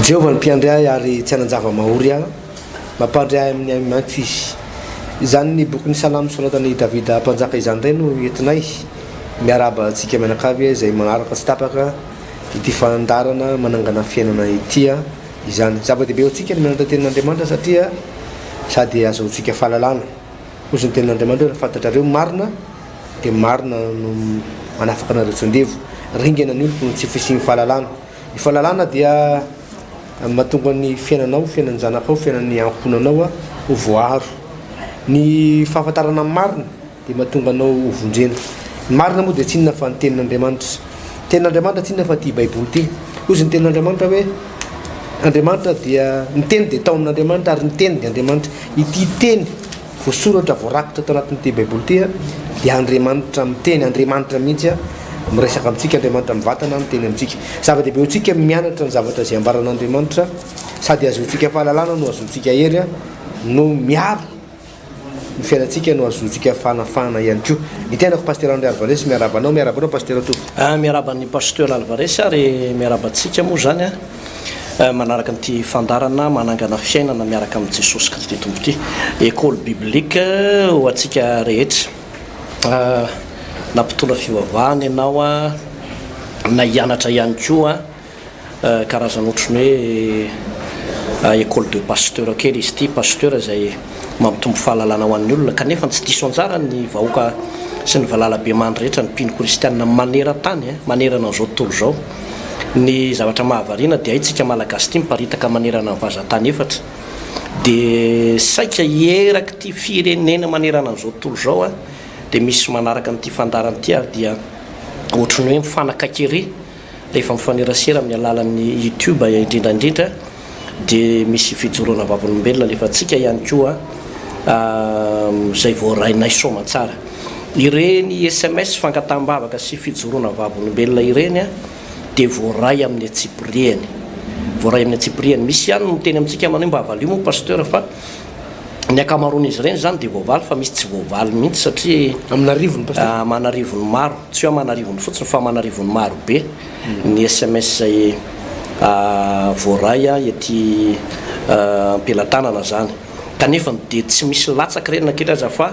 Jehovah no mpiandry ahy ary tsy hanan-java-mahory aho, mampandry ahy amin'ny ahi-maitso Izy. Izany bokin'ny Salamo soratan'i Davida mpanjaka izany indray no entinay miarahaba antsika mianakavy izay manaraka tsy tapaka ity fandaharana manangana fiainana ity izany. Zava-dehibe ho antsika ny mianatra tenin'Andriamanitra satria sady azahoantsika fahalalana. Hoy ny tenin'Andriamanitra hoe raha fantatrareo ny marina dia marina no manafaka anareo tsy andevo. Ringana ny oloko noho ny tsy fisian'ny fahalalana. Ny fahalalana dia mahatonga ny fiainanao, fiainan'ny zanakao, fiainan'ny ankohonanao ho voaaro. Ny fahafantarana ny marina dia mahatonga anao ho vonjena. Ny marina moa dia tsy inona fa ny tenin'Andriamanitra. Ny tenin'Andriamanitra tsy inona fa ity Baiboly ity. Hoy ny tenin'Andriamanitra hoe Andriamanitra dia ny teny dia tao amin'Andriamanitra ary ny teny dia Andriamanitra. Ity teny voasoratra voarakitra tao anatin'ity Baiboly ity dia Andriamanitra miteny, Andriamanitra mihitsy miresaka amintsika, Andriamanitra mivantana miteny amintsika. Zava-dehibe ho antsika mianatra ny zavatra izay ambaran'Andriamanitra sady ahazoantsika fahalalana no ahazoantsika hery no miaro ny fiainantsika no ahazoantsika fanafahana ihany koa. Ny tenako Pasteur André Alvarez miarahaba anao, miarahaba anao Pasteur Tovo. Miarahaba an'i Pasteur Alvarez ary miarahaba antsika moa izany manaraka an'ity fandaharana manangana fiainana miaraka amin'i Jesosy Kristy Tompo ity. École biblique ho antsika rehetra. Na mpitondra fivavahana ianao na hianatra ihany koa. Karazana ohatran'ny hoe école de pasteur kely izy ity, pasteur izay mampitombo fahalalana ho an'ny olona kanefa tsy diso anjara ny vahoaka sy ny valalabemandry rehetra ny mpino kristianina maneran-tany, manerana an'izao tontolo izao. Ny zavatra mahavariana dia haintsika malagasy ity miparitaka manerana ny vazan-tany efatra dia saika erak'ity firenena manerana an'izao tontolo izao dia misy manaraka an'ity fandaharana ity ary dia ohatran'ny hoe mifanakaiky ery Rehefa mifanerasera amin'ny alalan'ny YouTube indrindra indrindra dia misy fijoroana vavolombelona alefantsika ihany koa izay voarainay soamantsara. Ireny sms fangataham-bavaka sy fijoroana vavolombelona ireny dia voaray amin'ny antsipiriany. Voaray amin'ny antsipiriany. Misy ihany no miteny amintsika manao hoe mba valio moa Pasteur fa ny ankamaroan'izy ireny izany dia voavaly fa misy tsy voavaly mihitsy satria Amin'arivony Pasteur? Aman'arivony maro, tsy hoe aman'arivony fotsiny fa aman'arivony maro be ny sms izay voaray ety am-pelatanana izany. Kanefa dia tsy misy latsaka ireny na kely aza fa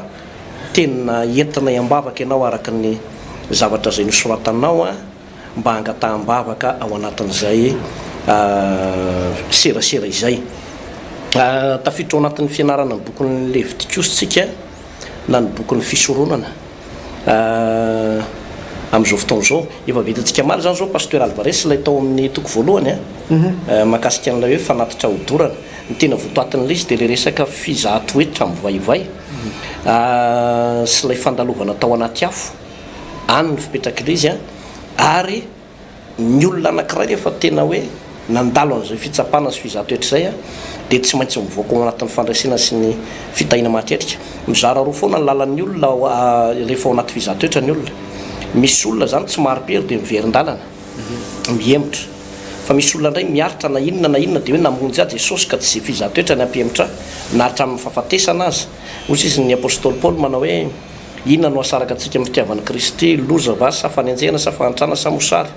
tena entinay am-bavaka ianao araka ny zavatra izay nosoratanao. mba hangataham-bavaka ao anatin'izay serasera izay. Tafiditra ao anatin'ny fianarana ny bokin'ny Levitikosy isika na ny bokin'ny fisoronana amin'izao fotoana izao. Efa vitantsika omaly izany izao Pasteur Alvarez ilay tao amin'ny toko voalohany mahakasika an'ilay hoe fanatitra hodorana. Ny tena votoatin'ilay izy dia ilay resaka fizahan-toetra mivaivay sy ilay fandalovana tao anaty afo. Any ny fipetrak'ilay izy an, ary ny olona anankiray rehefa tena hoe nandalo an'izay fitsapana sy fizahan-toetra izay an, dia tsy maintsy mivoaka ao anatin'ny fandresena sy ny fitahiana mahatretrika. Mizara roa foana ny lalan'ny olona rehefa ao anaty fizahan-toetra ny olona. Misy olona izany tsy mahari-pery dia miverin-dalana, mihemotra. Fa misy olona indray miaritra na inona na inona dia hoe namonjy ahy Jesosy ka tsy izay fizahan-toetra ny hampihemotra ahy na hatramin'ny fahafatesana aza. Hoy sisa ny apostoly Paoly manao hoe. Inona no hahasaraka antsika amin'ny fitiavan'i Kristy? Loza va, sa fanenjehana, sa fahantrana, sa mosary,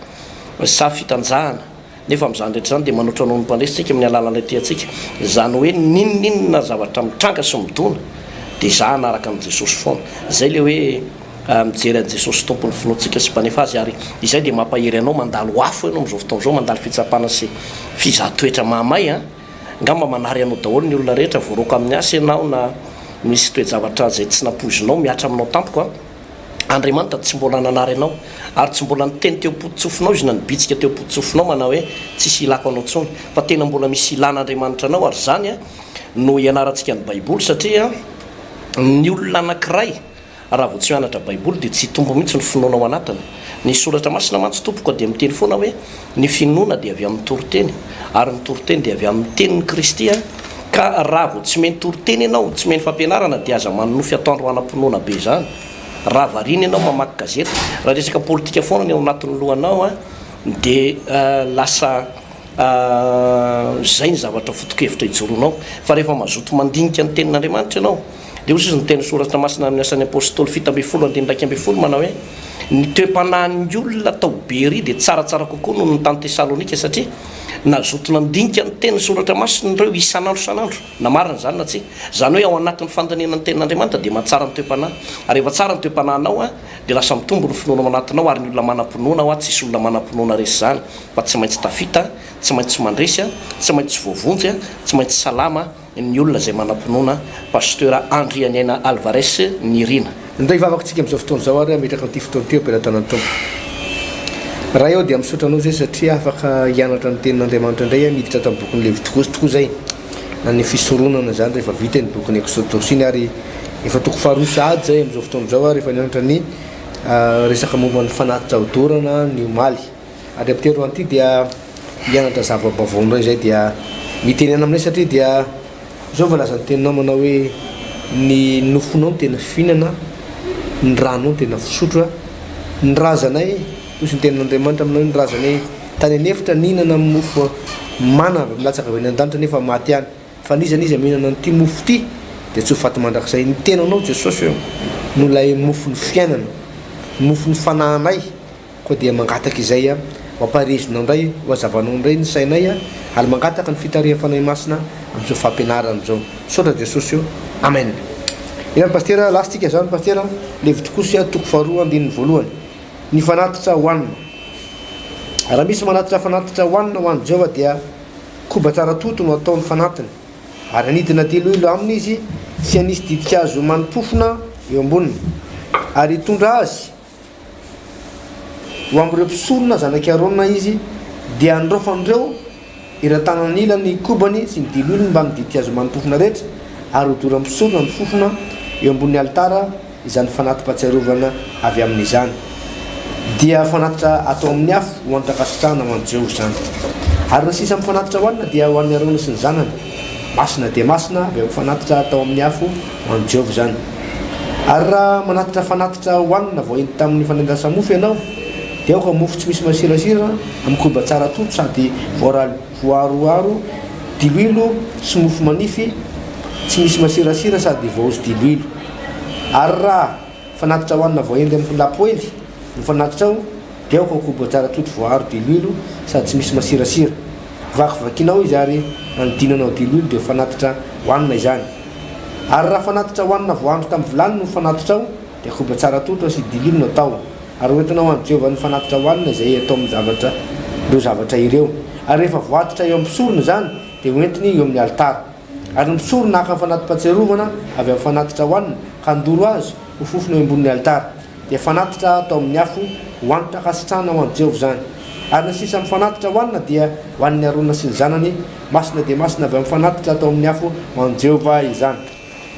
sa fitanjahana? Nefa amin'izany rehetra izany dia manoatra noho ny mpandresy isika amin'ny alalan'ilay tia antsika. Izany hoe n'inon'inona zavatra mitranga sy midona dia izaho hanaraka an'i Jesosy foana. Izay ilay hoe mijery an'i Jesosy Tompon'ny finoantsika sy Mpanefa azy ary izay dia mampahery anao mandalo afo ianao amin'izao fotoana izao, mandalo fitsapana sy fizahan-toetra mahamay an! Angamba manary anao daholo ny olona rehetra, voaroaka amin'ny asa ianao na misy toe-javatra izay tsy nampoizinao mihatra aminao tampoka. Andriamanitra tsy mbola nanary anao ary tsy mbola niteny teo am-pototsofinao Izy na nibitsika teo am-pototsofinao manao hoe tsisy ilako anao intsony fa tena mbola misy ilan'Andriamanitra anao ary izany no ianarantsika ny Baiboly satria ny olona anankiray Raha vao tsy mianatra baiboly dia tsy hitombo mihitsy ny finoana ao anatiny. Ny soratra masina mantsy tompoko dia miteny foana hoe ny finoana dia avy amin'ny toriteny ary ny toriteny dia avy amin'ny tenin'i Kristy a! Ka raha vao tsy mino toriteny ianao, tsy mino fampianarana dia aza manonofy atoandro hanam-pinoana be izany. Raha variana ianao mamaky gazety, raha resaka politika foana ny ao anatin'ny lohanao a dia lasa izay ny zavatra foto-kevitra ijoroanao. Fa rehefa mazoto mandinika ny tenin'Andriamanitra ianao, Dia hoy izy ny teny soratra masina amin'ny Asan'ny Apostoly 17 andininy 11 manao hoe, Ny toe-panahin'ny olona tao Beria dia tsaratsara kokoa noho ny tany Tesalonika satria Nazoto nandinika ny tenin'ny Soratra Masina ireo isan'andro isan'andro, na marina izany na tsia. Izany hoe ao anatin'ny fandinihana ny Tenin'Andriamanitra dia mahatsara ny toe-panahy. Ary rehefa tsara ny toe-panahinao dia lasa mitombo ny finoana ao anatinao ary ny olona manam-pinoana hoa tsisy olona manam-pinoana resy izany fa tsy maintsy tafita, tsy maintsy mandresy, tsy maintsy voavonjy, tsy maintsy salama ny olona izay manam-pinoana Pasteur Andrianiaina Alvarez Nirina. Ndao hivavaka tsika amin'izao fotoana izao ary hametraka an'ity fotoana ity eo am-pelatanan'ny Tompo. Ray ô dia misaotra Anao izay satria afaka hianatra ny tenin'Andriamanitra indray aho miditra ato amin'ny bokin'ny Levitikosy tokoa izay na ny fisoronana izany rehefa vita iny bokin'ny Eksodosy iny ary efa toko faharoa sahady izay amin'izao fotoana izao ary efa nianatra ny resaka momba ny fanatitra hodorana ny omaly. Ary amin'ity androany ity dia hianatra zava-baovao indray izay dia mitenena aminay satria dia izao voalazan'ny teninao manao hoe ny nofonao no tena fihinana, ny ranao no tena fisotro, ny razanay, hoy ny tenin'Andriamanitra aminao hoe ny razanay tany an'efitra nihinana mofo mana avy milatsaka avy any an-danitra nefa maty ihany. Fa n'iza n'iza mihinana an'ity mofo ity dia tsy ho faty mandrakizay. Ny tenanao Jesosy ô no ilay mofon'ny fiainana, mofon'ny fanahinay. Koa dia mangataka izay aho, ho ampaherezinao indray, ho hazavanao indray ny sainay ary mangataka ny fitarihan'ny Fanahy Masina amin'izao fampianarana izao. Misaotra Jesosy ô. Amen. Eny Pastera, lasa tsika zany Pastera, Levitikosy toko faharoa andininy voalohany. Ny fanatitra hohanina. Raha misy manatitra fanatitra hohanina ho an'i Jehovah dia koba tsara toto no ataony fanatiny. Ary hanidina diloilo aminy izy sy hanisy ditin-kazo mani-pofona eo amboniny. Ary hitondra azy Ho amin'ireo mpisorona zanak'i Arona izy, dia handraofan'ireo eran-tanan'ila ny kobany sy ny diloilony mbamin'ny ditin-kazo mani-pofona rehetra, ary hodoran'ny mpisorona ny fofona eo ambonin'ny alitara izany fanati-pahatsiarovana avy aminy izany. Dia fanatitra atao amin'ny afo ho anton-kankasitrahana ho an'i Jehovah izany. Ary ny sisa amin'ny fanatitra hohanina dia ho an'i Arona sy ny zanany. Masina dia masina avy amin'ny fanatitra atao amin'ny afo ho an'i Jehovah izany. Ary raha manatitra fanatitra hohanina voaendy tamin'ny fanendasa-mofo ianao, dia aoka mofo tsy misy masirasira amin'ny koba tsara toto sady voaharoharo diloilo sy mofo manify tsy misy masirasira sady voahoso-diloilo. Ary raha fanatitra hohanina voaendy amin'ny lapoely no fanatitrao, dia aoka ho koba tsara toto voaharo diloilo sady tsy misy masirasira. Vakivakinao izy ary anodinanao diloilo dia ho fanatitra hohanina izany. Ary raha fanatitra hohanina voahandro tamin'ny vilany no fanatitrao, dia koba tsara toto sy diloilo no atao. Ary hoentinao ho an'i Jehovah ny fanatitra hohanina izay atao amin'ny zavatra ireo zavatra ireo. Ary rehefa voatitra eo amin'ny mpisorona izany, dia hoentiny eo amin'ny alitara. Ary ny mpisorona haka ny fanati-pahatsiarovana avy amin'ny fanatitra hohanina, ka handoro azy ho fofona eo ambonin'ny alitara. Dia fanatitra atao amin'ny afo ho hanitra ankasitrahana ho an'i Jehovah izany. Ary ny sisa amin'ny fanatitra hohanina dia ho an'i Arona sy ny zanany, masina dia masina avy amin'ny fanatitra atao amin'ny afo ho an'i Jehovah izany.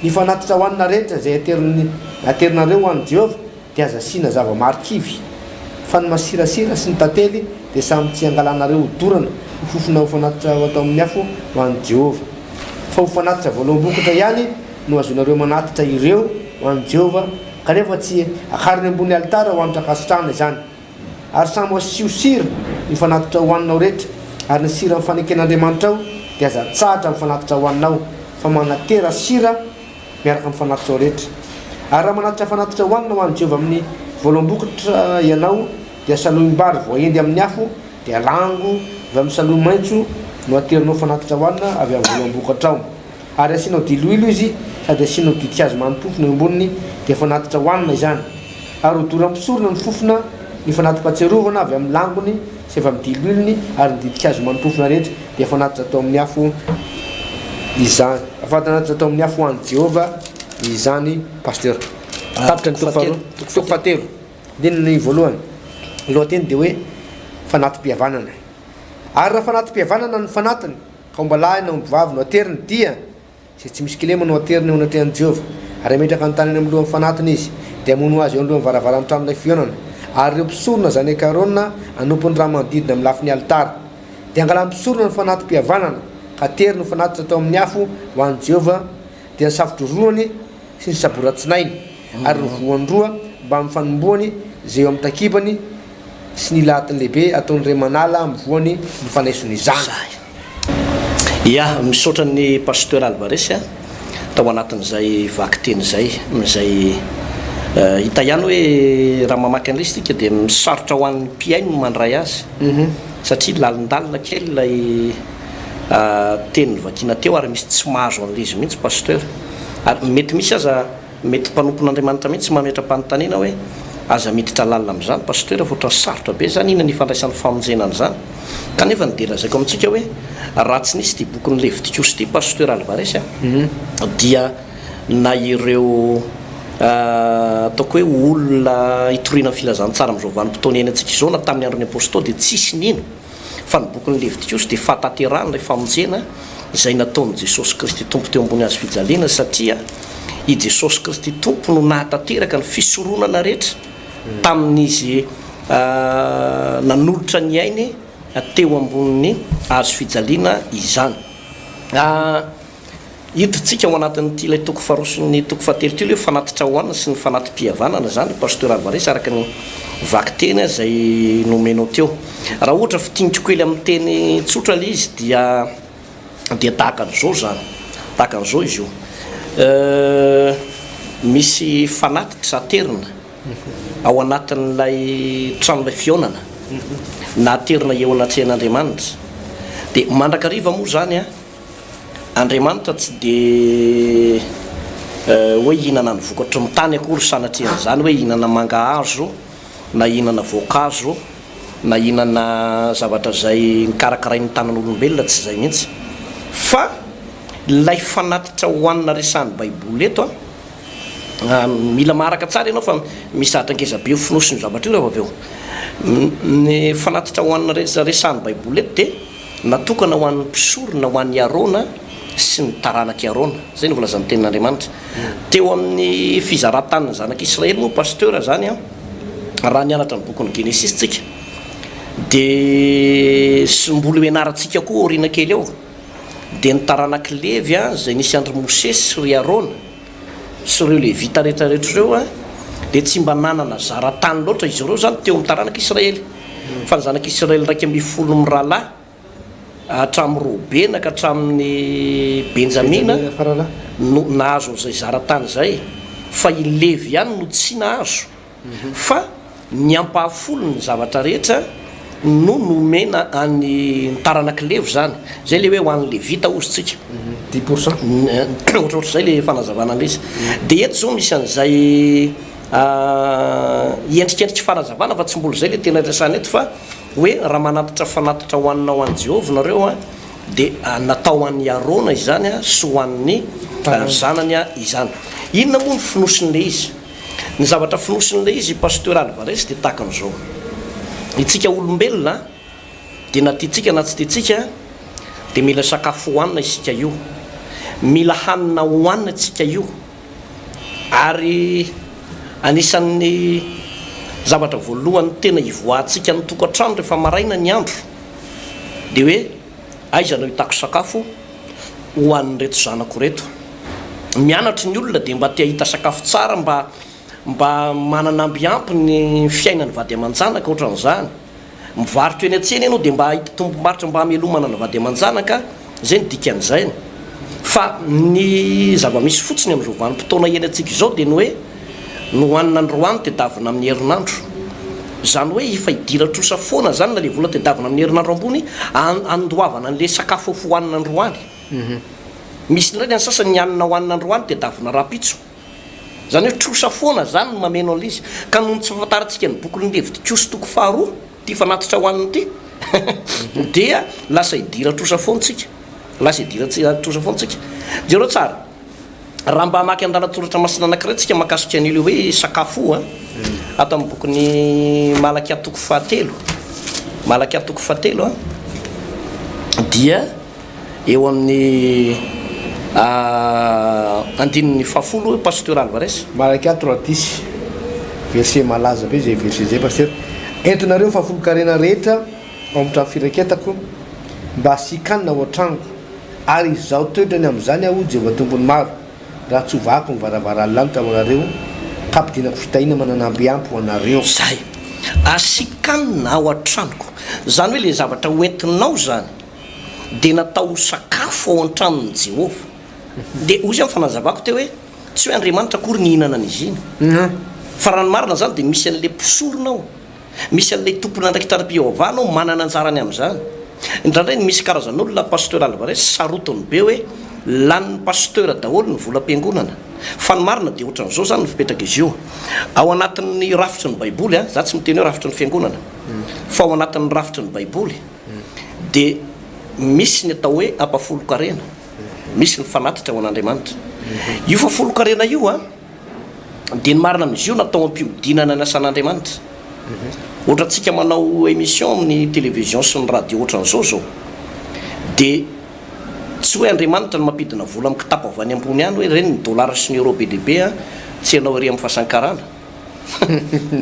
Ny fanatitra hohanina rehetra izay aterin'ny aterinareo ho an'i Jehovah dia aza asiana zava-marikivy. Fa ny masirasira sy ny tantely dia samy tsy hangalanareo hodorana ho fofona ho fanatitra ho atao amin'ny afo ho an'i Jehovah. Fa ho fanatitra voaloham-bokatra ihany no azonareo manatitra ireo ho an'i Jehovah, kanefa tsy akariny ambony alitara ho hanitra ankasitrahana izany. Ary samy asio sira ny fanatitra hohaninao rehetra, ary ny siran'ny faneken'Andriamanitrao dia aza atsahatra amin'ny fanatitra hohaninao, fa manatera sira miaraka amin'ny fanatitrao rehetra. Ary raha manatitra fanatitra hohanina ho an'i Jehovah amin'ny voaloham-bokotra ianao, dia salohim-bary voaendy amin'ny afo, dia lango avy amin'ny salohy maitso no aterinao fanatitra hohanina avy amin'ny voaloham-bokatrao. Ary asianao diloilo izy, sady asianao ditin-kazo mani-pofona eo amboniny, dia fanatitra hohanina izany. Ary hodoran'ny mpisorona ny fofona ny fanati-pahatsiarovana avy amin'ny langony sy avy amin'ny diloilony ary ny ditin-kazo mani-pofona rehetra, dia fanatitra atao amin'ny afo izany. Fanatitra atao amin'ny afo ho an'i Jehovah izany, Pasteur. Tapitra ny toko faharoa. Toko fahatelo. Andininy voalohany. Ny lohateny dia hoe fanati-pihavanana. Ary raha fanati-pihavanana no fanatiny, Ka ombalahy na ombivavy no ateriny, dia izay tsy misy kilema no ateriny eo anatrehan'i Jehovah, ary hametraka ny tanany amin'ny lohan'ny fanatiny izy, dia hamono azy eo anoloan'ny varavaran'ny tranolay fihaonana. Ary ireo mpisorona zanak'i Arona hanompo ny ra manodidina amin'ny lafin'ny alitara. Dia hangalan'ny mpisorona ny fanati-pihavanana, ka ateriny ho fanatitra atao amin'ny afo ho an'i Jehovah, dia ny safo-drorohany sy ny saboratsinainy, ary ny voany roa mbamin'ny fanombohany izay eo amin'ny takibany, sy ny ila atiny lehibe ataon'irey manala amin'ny voany ny fanaisony izany. Ya, misaotra an'i Pasteur Alvarez a, tao anatin'izay vakiteny izay, izay hita ihany hoe raha mamaky an'ilay izy isika dia sarotra ho an'ny mpihaino ny mandray azy. Satria lalindalina kely ilay teny novakiana teo ary misy tsy mahazo an'ilay izy mihitsy Pasteur. Ary mety misy aza mety mpanompon'Andriamanitra mihitsy mametra-panontaniana hoe aza miditra lalina amin'izany Pasteur fa ohatran'ny sarotra be izany, inona ny ifandraisan'ny famonjena an'izany? Kanefa dia lazaiko amintsika hoe raha tsy nisy ity bokin'ny Levitikosy ity Pasteur Alvarez a, dia na ireo ataoko hoe olona itoriana ny filazantsara amin'izao vanim-potoana iainantsika izao na tamin'ny andron'ny Apostoly dia tsisy nino fa ny bokin'ny Levitikosy dia fahatanterahana ilay famonjena izay nataon'i Jesosy Kristy Tompo teo ambony hazo fijaliana satria i Jesosy Kristy Tompo no nahatanteraka ny fisoronana rehetra tamin'izy nanolotra ny ainy teo ambonin'ny hazo fijaliana izany. Hidintsika ao anatin'ity ilay toko faharoa sy ny toko fahatelo ity ilay hoe fanatitra hohanina sy ny fanati-pihavanana izany Pasteur Alvarez araka ny vakiteny izay nomenao teo. Raha ohatra fintiniko kely amin'ny teny tsotra ilay izy dia dia tahaka an'izao izany, tahaka an'izao izy io. Misy fanatitra aterina ao anatin'ilay tranolay fihaonana na aterina eo anatrehan'Andriamanitra. Dia mandrakariva moa izany an, Andriamanitra tsy dia hoe hihinana ny vokatry ny tany akory sanatrian'izany hoe hihinana mangahazo na hihinana voankazo na hihinana zavatra izay nokarakarain'ny tanan'olombelona, tsy izay mihitsy fa ilay fanatitra hohanina resahan'ny baiboly eto an, mila maharaka tsara ianao fa misy zavatra ngeza be ho fonosin'io zavatra io rehefa avy eo, ny fanatitra hohanina resahan'ny baiboly eto dia. Natokana ho an'ny mpisorona, ho an'i Arona sy ny taranak'i Arona. Izay no voalazan'ny Tenin'Andriamanitra. Teo amin'ny fizaran-tanin'ny zanak'Israely moa, Pasteur, izany an, raha nianatra ny bokin'ny Genesisy tsika, dia sy mbola ho ianarantsika koa aoriana kely eo, dia ny taranak'i Levy an, izay nisy an-dry Mosesy sy ry Arona, sy ireo Levita rehetra rehetra ireo an, dia tsy mba nanana zara-tany loatra izy ireo izany teo amin'ny taranak'Israely. Fa ny zanak'Israely 11 mirahalahy, hatramin'i Robena ka hatramin'i Benjamina, no nahazo an'izay zara-tany izay, fa i Levy ihany no tsy nahazo. Fa ny ampahafolon'ny zavatra rehetra no nomena an'ny taranak'i Levy izany. Izay ilay hoe ho an'ny Levita hozy tsika. 10%. Ohatrohatr'izay ilay fanazavana an'ilay izy. Dia eto izao misy an'izay endrikendriky fanazavana fa tsy mbola izay ilay tena resahana eto fa hoe raha manatitra fanatitra hohanina ho an'i Jehovah nareo dia natao ho an'i Arona izany sy ho an'ny zanany izany. Inona moa ny fonosin'ilay izy? Ny zavatra fonosin'ilay izy Pasteur Alvarez dia tahaka an'izao. Itsika olombelona dia na tiantsika na tsy tiantsika dia mila sakafo hohanina isika io. Mila hanina hohanina isika io. Ary anisan'ny zavatra voalohany tena ivoahantsika ny tokantrano rehefa maraina ny andro dia hoe aiza no ahitako sakafo ho an'ireto zanako ireto. Mianatra ny olona dia mba te hahita sakafo tsara mba mba manana amby ampy ny fiainan'ny vady aman-janaka ohatran'izany. Mivarotra eny an-tsena ianao dia mba hahita tombom-barotra mba hamelomana ny vady aman-janaka, izay no dikan'izay. Fa ny zava-misy fotsiny amin'izao vanim-potoana iainantsika izao dia ny hoe ny hohanina androany tedavina amin'ny herinandro. Izany hoe efa idiran-trosa foana izany na ilay vola tedavina amin'ny herinandro ambony andoavana an'ilay sakafo hohanina androany. Misy indray ny an'ny sasany ny hanina hohanina androany tedavina rahampitso. Izany hoe trosa foana izany no mameno an'ilay izy. Ka noho ny tsy fahafantarantsika ny bokin'ny Levitikosy toko faharoa, ity fanatitra hohanina ity, dia lasa idiran-trosa foana isika. Lasa idiran-trosa foana isika. Jereo tsara. Raha mba hamaky andalan-tsoratra masina anankiray tsika mahakasika an'io ilay hoe sakafo io an, ato amin'ny bokin'i Malakia toko fahatelo, Malakia toko fahatelo an, dia eo amin'ny andininy fahafolo Pasteur Alvarez. Malakia 3 10, verset malaza be izay verset izay Pasteur, Entinareo ny fahafolon-karena rehetra ao amin'ny trano firaketako mba hasian-kanina ao an-tranoko, Ary izao toetrany amin'izany Aho, hoy Jehovah Tompon'ny maro, raha tsy hovahako ny varavaran'ny lanitra ho anareo, ka hampidinako fitahiana mananamby ampy ho anareo. Izay. Asikanina ao an-tranoko. Izany hoe ilay zavatra hoentinao izany dia natao ho sakafo ao an-tranon'i Jehovah. Dia hoy izany fanazavako teo hoe tsy hoe Andriamanitra akory nihinana an'izy iny. Fa raha ny marina izany dia misy an'ilay mpisorona ao. Misy an'ilay tompon'andraikitra ara-pivavahana ao manana anjarany amin'izany. Indraindray misy karazan'olona Pasteur Alvarez sarotiny be hoe lanin'ny Pasteur daholo ny volam-piangonana. Fa ny marina dia ohatran'izao izany ny fipetrak'izy io. Ao anatin'ny rafitry ny baiboly, za tsy miteny hoe rafitry ny fiangonana, fa ao anatin'ny rafitry ny baiboly dia misy ny atao hoe ampahafolon-karena, misy ny fanatitra ho an'Andriamanitra. Io fahafolon-karena io an, Dia ny marina amin'izy io natao hampihodinana ny asan'Andriamanitra. Ohatra antsika manao émission amin'ny télévision sy ny radio ohatran'izao izao dia tsy hoe Andriamanitra no mampidina vola amin'ny kitapo avy any ambony any hoe ireny ny dollars sy ny euros be dia be an, tsy ianao ery amin'ny fasan-karana.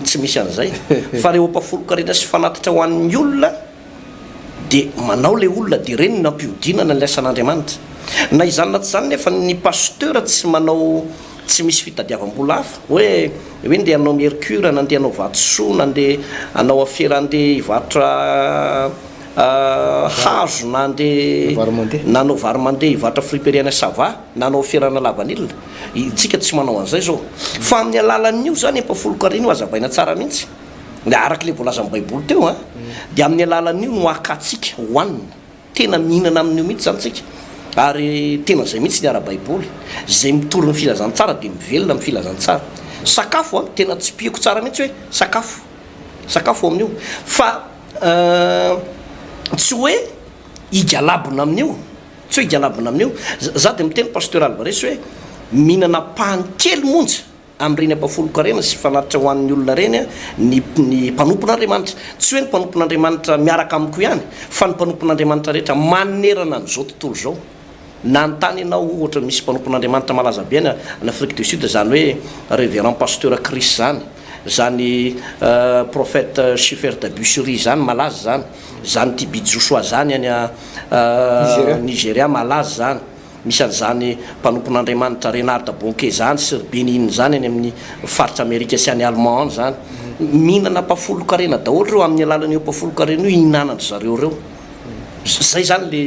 Tsy misy an'izay. Fa ireo ampahafolon-karena sy fanatitra ho an'ny olona Dia manao ilay olona dia ireny no nampihodinana ny asan'Andriamanitra. Na izany na tsy izany nefa ny pasteur tsy manao tsy misy fitadiavam-bola hafa hoe hoe ndeha hanao mercure na ndeha hanao vatosoa na ndeha hanao afera ndeha hivarotra hazo na ndeha na hanao vary mandeha hivarotra friperie any Sava na hanao aferana lavanila. Isika tsy manao an'izay izao. Fa amin'ny alalan'io izany ampahafolon-karena io hazavaina tsara mihitsy. Dia araka ilay voalazan'ny baiboly teo an, dia amin'ny alalan'io no hakantsika hohanina, tena mihinana amin'io mihitsy izany tsika, ary tena izay mihitsy ny ara-baiboly, izay mitory ny filazantsara dia mivelona amin'ny filazantsara. Sakafo an, tena tsipihiko tsara mihitsy hoe sakafo, sakafo amin'io, fa tsy hoe higalabona amin'io, tsy hoe higalabona amin'io, za dia miteny Pasteur Alvarez hoe mihinana ampahany kely monja, Amin'ireny ampahafolon-karena sy fanatitra ho an'ny olona ireny ny ny mpanompon'Andriamanitra. Tsy hoe ny mpanompon'Andriamanitra miaraka amiko ihany, fa ny mpanompon'Andriamanitra rehetra manerana an'izao tontolo izao. Nanontany ianao ohatra misy mpanompon'Andriamanitra malaza be any any Afrique du Sud izany hoe Révérend Pasteur Chris izany, izany Prophète Shepherd Bushiri izany malaza izany, izany TB Joshua izany any Nigeria malaza izany. Misy an'izany mpanompon'Andriamanitra Reinhard Bonnke izany sy ry Benny Hinn izany any amin'ny faritra Amerika sy any Allemand any izany. Mihinana ampahafolon-karena daholo ireo, amin'ny alalan'io ampahafolon-karena io ihinanan-dry zareo ireo. Izay izany le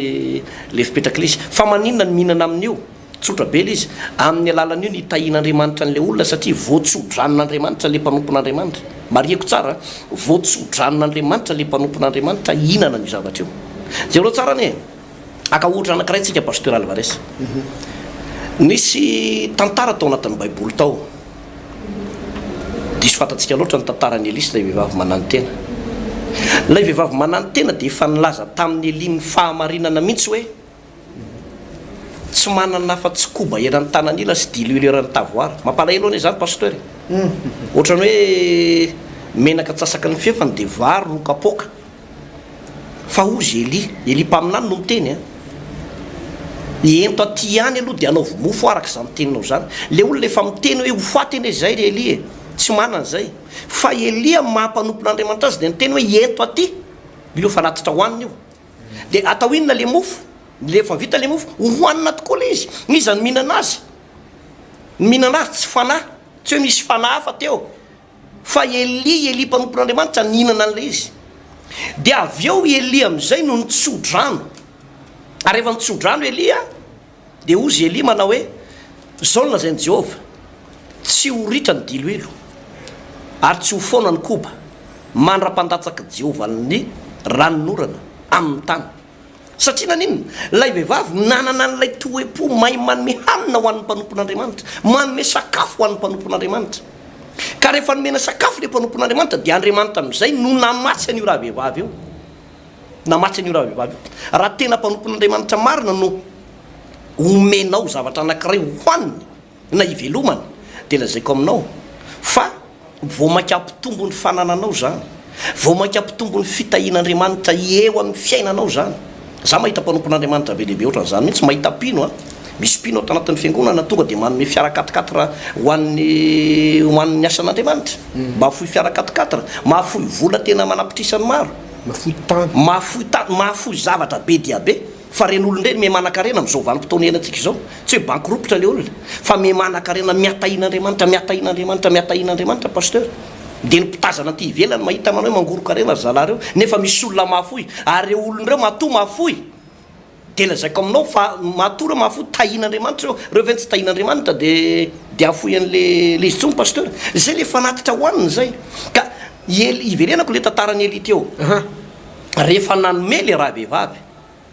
le fipetrak'ilay izy. Fa maninona no mihinana amin'io? Tsotra be ilay izy. Amin'ny alalan'io no hitahian'Andriamanitra an'ilay olona satria voatso-dranon'Andriamanitra ilay mpanompon'Andriamanitra. Marihiko tsara an, voatso-dranon'Andriamanitra ilay mpanompon'Andriamanitra hihinana an'io zavatra io. Jereo tsara anie e. Haka ohatra anankiray tsika Pasteur Alvarez. Nisy tantara tao anatin'ny baiboly tao. Diso fantatsika loatra ny tantaran'i Elia sy ilay vehivavy mananotena. Ilay vehivavy mananotena dia efa nilaza tamin'i Elia ny fahamarinana mihitsy hoe tsy manana afa-tsy koba eran'ny tanan'ila sy diloilo eran'ny tavoara. Mampalahelo anie izany Pasteur e. Ohatran'ny hoe menaka antsasaky ny fefany dia vary roa kapoaka. Fa hozy Elia, Elia mpaminany no miteny an, ento aty ihany aloha dia anaovy mofo araka izany teninao izany. Ilay olona efa miteny hoe ho faty anie izay ry Elia e, tsy manana izay. Fa Elia amin'ny maha mpanompon'Andriamanitra azy dia niteny hoe ento aty io fanatitra hohanina io. Dia atao inona ilay mofo? Rehefa vita ilay mofo, hohanina tokoa ilay izy. Iza no mihinana azy? Ny mihinana azy tsy fanahy, tsy hoe misy fanahy hafa teo. Fa Elia, Elia mpanompon'Andriamanitra nihinana an'ilay izy. Dia avy eo i Elia amin'izay no nitso-drano. Ary rehefa nitso-drano Elia, dia hozy Elia manao hoe, Izao no lazain'i Jehovah, Tsy ho ritra ny diloilo, ary tsy ho foana ny koba, mandra-pandatsak'i Jehovah ny ranonorana amin'ny tany. Satria naninona? Ilay vehivavy nanana an'ilay toe-po mahay manome hanina ho an'ny mpanompon'Andriamanitra, manome sakafo ho an'ny mpanompon'Andriamanitra. Ka rehefa nomena sakafo ilay mpanompon'Andriamanitra, dia Andriamanitra amin'izay no namatsy an'io rahavehivavy io. Namatsy an'io rahavehivavy io. Raha tena mpanompon'Andriamanitra marina no omenao zavatra anankiray hohaniny, na ivelomana dia lazaiko aminao fa vao mainka hampitombo ny fanananao izany, vao mainka hampitombo ny fitahian'Andriamanitra eo amin'ny fiainanao izany. Za mahita mpanompon'Andriamanitra be dia be ohatran'izany mihitsy, mahita mpino an, misy mpino ato anatin'ny fiangonana tonga dia manome fiara quatre quatre ho an'ny ho an'ny asan'Andriamanitra, mahafoy fiara quatre quatre, mahafoy vola tena manapitrisany maro, Mahafoy tany. mahafoy tany, mahafoy zavatra be dia be. Fa ireny olona ireny miha-manankarena amin'izao vanim-potoana iainantsika izao. Tsy hoe bankirompitra ilay olona, fa miha-manankarena, miha-tahian'Andriamanitra, miha-tahian'Andriamanitra, miha-tahian'Andriamanitra, Pasteur. Dia ny mpitazana aty ivelany mahita manao hoe mangoron-karena ry zalahy ireo, nefa misy olona mahafoy. Ary ireo olona ireo matoa mahafoy, dia lazaiko aminao fa matoa ireo mahafoy, tahian'Andriamanitra ireo. Ireo ve tsy tahian'Andriamanitra dia dia hahafoy an'ilay ilay izy intsony, Pasteur? Izay ilay fanatitra hohanina izay. Ka. I Elia, iverenako ilay tantaran'i Elia teo. Rehefa nanome ilay ravehivavy,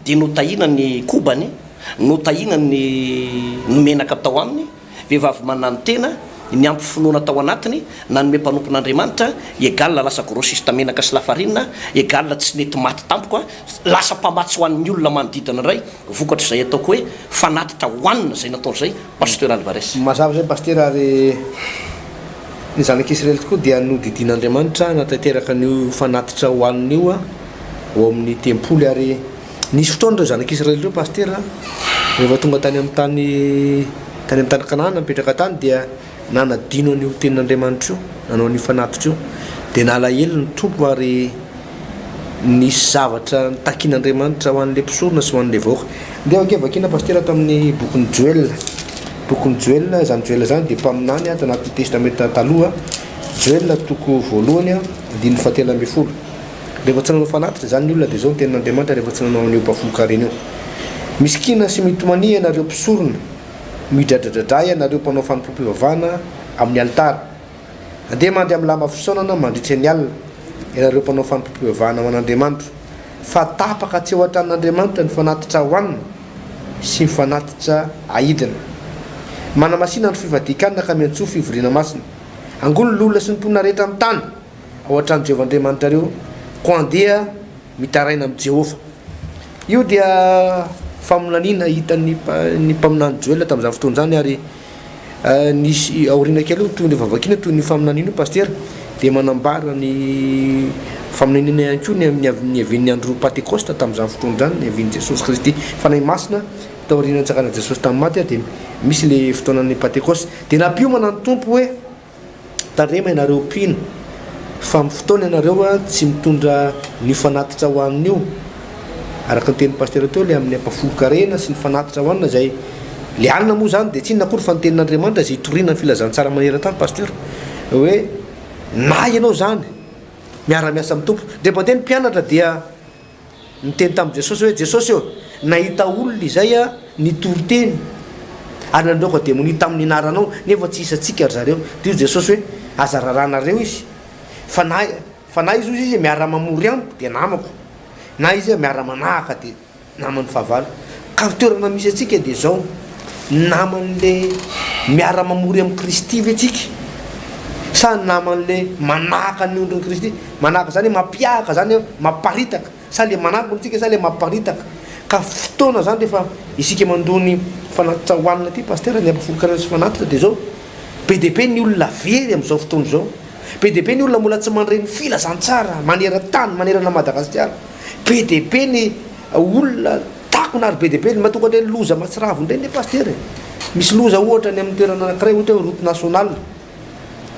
dia notahiana ny kobany, notahiana ny ny menaka tao aminy, vehivavy mananotena, niampy finoana tao anatiny, nanome mpanompon'Andriamanitra, egal lasa grossiste menaka sy lafarinina, egal tsy nety maty tampoka, lasa mpamatsy ho an'ny olona manodidina indray, vokatr'izay ataoko hoe fanatitra hohanina izay nataony izay, Pasteur Alvarez. Mazava izay Pasitera ary ny zanak'Israely tokoa dia nodidian'Andriamanitra hanatanteraka an'io fanatitra hohanina io ao amin'ny tempoly ary nisy fotoana ireo zanak'Israely ireo Pasitera rehefa tonga tany amin'ny tany tany amin'ny tany Kanana nipetraka tany dia nanadino an'io tenin'Andriamanitra io, nanao an'io fanatitra io, dia nalahelo ny Tompo ary nisy zavatra nitakian'Andriamanitra ho an'ilay mpisorona sy ho an'ilay vahoaka. Ndeha ange vakiana Pasitera ato amin'ny bokin'i Joela. Bokin'i Joela, izany Joela izany dia mpaminany ato anatin'ny Testamenta Taloha. Joela toko voalohany, andininy fahatelo ambin'ny folo. Rehefa tsy nanao fanatitra izany ny olona dia izao ny tenin'Andriamanitra rehefa tsy nanao an'io mpahafolon-karena io. Misikina sy mitomania ianareo mpisorona. Midradradradra ianareo mpanao fanompoam-pivavahana amin'ny alitara. Andeha mandry amin'ny lamba fisaonana mandritra ny alina, ianareo mpanao fanompoam-pivavahana ho an'Andriamanitra, fa tapaka tsy eo an-tranon'Andriamanitra ny fanatitra hohanina sy ny fanatitra aidina. Manamasina andro fifadian-kanina ka miantsoa fivoriana masina. Angony ny loholona sy ny mponina rehetra amin'ny tany ao an-tranon'i Jehovah Andriamanitrareo, koa andeha mitaraina amin'i Jehovah. Io dia faminaniana hitan'ny ny mpaminany Joela tamin'izany fotoana izany ary nisy aoriana kely io toy ny vavakina toy ny faminaniana io pasitera dia manambara ny faminaniana ihany koa ny amin'ny niavian'ny andro Pantekosta tamin'izany fotoana izany niavian'i Jesosy Kristy Fanahy Masina taorian'ny nitsanganan'i Jesosy tamin'ny maty dia misy le fotoanan'ny Pantekosta dia nampiomana ny Tompo hoe Tandremo ianareo mpino fa amin'ny fotoana ianareo tsy mitondra an'io fanatitra hohanina io, araka ny tenin'i Pasitera teo ilay amin'ny ampahafolon-karena sy ny fanatitra hohanina izay ilay hanina moa izany dia tsy inona akory fa ny tenin'Andriamanitra izay itoriana ny filazantsara maneran-tany Pasitera hoe na ianao izany miara-miasa amin'ny Tompo. Indray mandeha ny mpianatra dia Niteny tamin'i Jesosy hoe, Jesosy ô, nahita olona izay aho nitory teny ary nandroaka demonia tamin'ny anaranao, nefa tsy isantsika ry zareo. Dia hoy Jesosy hoe, Aza raranareo izy, fa na fa na izy hozy izy miara-mamory amiko dia namako, na izy miara-manahaka dia naman'ny fahavalo. Ka ny toerana misy antsika dia izao, naman'le miara-mamory amin'i Kristy ve tsika sa naman'le manahaka ny ondrin'i Kristy? Manahaka izany hoe mampiahaka izany hoe mamparitaka sa le manangona tsika sa le mamparitaka? Ka fotoana izany rehefa isika mandoa ny fanatitra hohanina ity Pasteur ny ampahafolon-karena sy fanatitra dia izao, be dia be ny olona very amin'izao fotoana izao, be dia be ny olona mbola tsy mandre ny filazantsara maneran-tany manerana an'i Madagasikara, be dia be ny olona takona ary be dia be ny mahatonga an'ireny loza mahatsiravina ireny anie Pasitera e! Misy loza ohatra any amin'ny toerana anankiray ohatra hoe route nationale,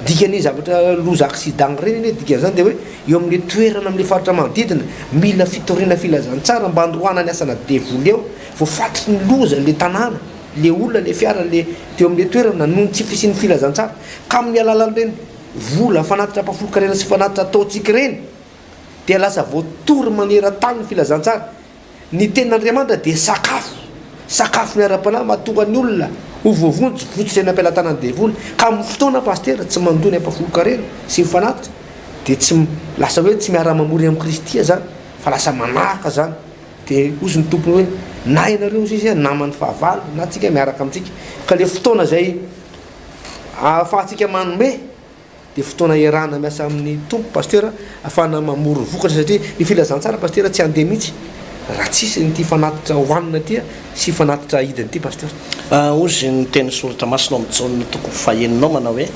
dikan'iny zavatra loza accident ireny anie dikan'izany dia hoe eo amin'ilay toerana amin'ilay faritra manodidina mila fitoriana filazantsara mba handroahana ny asana devoly eo, voafatotry ny loza ilay tanàna, ilay olona, ilay fiara, ilay teo amin'ilay toerana noho ny tsy fisian'ny filazantsara, ka amin'ny alalan'ireny vola fanatitra ampahafolon-karena sy fanatitra ataontsika ireny dia lasa voatory maneran-tany ny filazantsara. Ny tenin'Andriamanitra dia sakafo, sakafon'ny ara-panahy mahatonga ny olona ho voavonjy, votsotra eny am-pelatanan'ny devoly. Ka amin'ny fotoana pasitera tsy mandoa ny ampahafolon-karena sy ny fanatitra dia tsy lasa hoe tsy miara-mamory amin'i Kristy zany fa lasa manahaka zany. Dia hozy ny Tompony hoe na ianareo hozy izy naman'ny fahavalo na tsika miaraka amintsika. Ka le fotoana izay ahafahantsika manome dia fotoana iarahana miasa amin'ny Tompo Pasteur ahafahana mamory vokatra satria ny filazantsara Pasteur tsy handeha mihitsy raha tsisy an'ity fanatitra hohanina ity sy fanatitra ahidina ity Pasteur. Hozy ny tenin'ny Soratra Masina ao amin'ny Jaona toko fahenina ao manao hoe,